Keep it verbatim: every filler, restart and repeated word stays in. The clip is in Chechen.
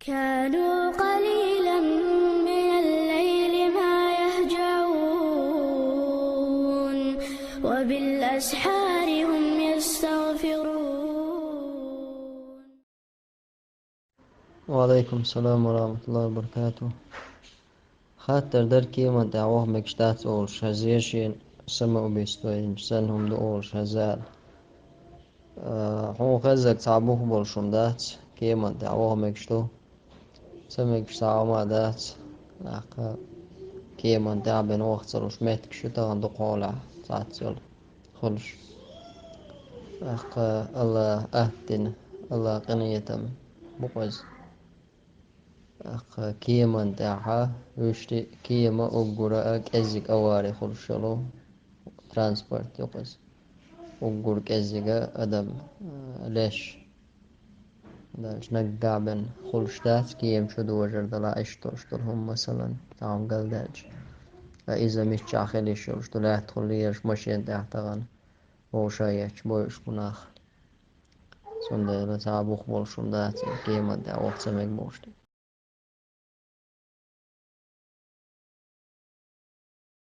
كانوا قليلا من الليل ما يهجعون، وبالأسحار هم يستغفرون. وعليكم السلام ورحمة الله وبركاته. Хаттар дар, кеман тӀехь ваха мегаш дац олуш хеза шена, самоубийство йинчу санна хӀума ду олуш хеза аьлла. Э, хьуна хезарг цхьа бух болуш хӀума дац, кеман тӀехь ваха мегаш ду. Ца мегаш цхьа хӀума дац, тӀаккха кеман тӀехь бен ваха ца луш меттигаш ю тахана дукхахьолахь цхьацца йолу хуьлуш. ТӀаккха Алла аттина, Алла къинхетам бу-кх иза. ТӀаккха кеман тӀехь вуьшта кема уггара а кӀеззиг авари хуьлуш йолу транспорт ю-кх иза. Уггар кӀеззига адам, а, леш. Дальше наггахь бен хуьлуш дац, кема чу дожар далахь иштта долуш долу хӀума, масалан, цхьа хӀума галдаьлча. Ткъа иза миччахь хила йиш йолуш ду, лаьттахула лелаш машен тӀехь тахана вовшах етташ бойуш бу нах. Цундела цхьа бух болуш хӀума дац, кеман тӀехь ваха ца мега бохуш ду.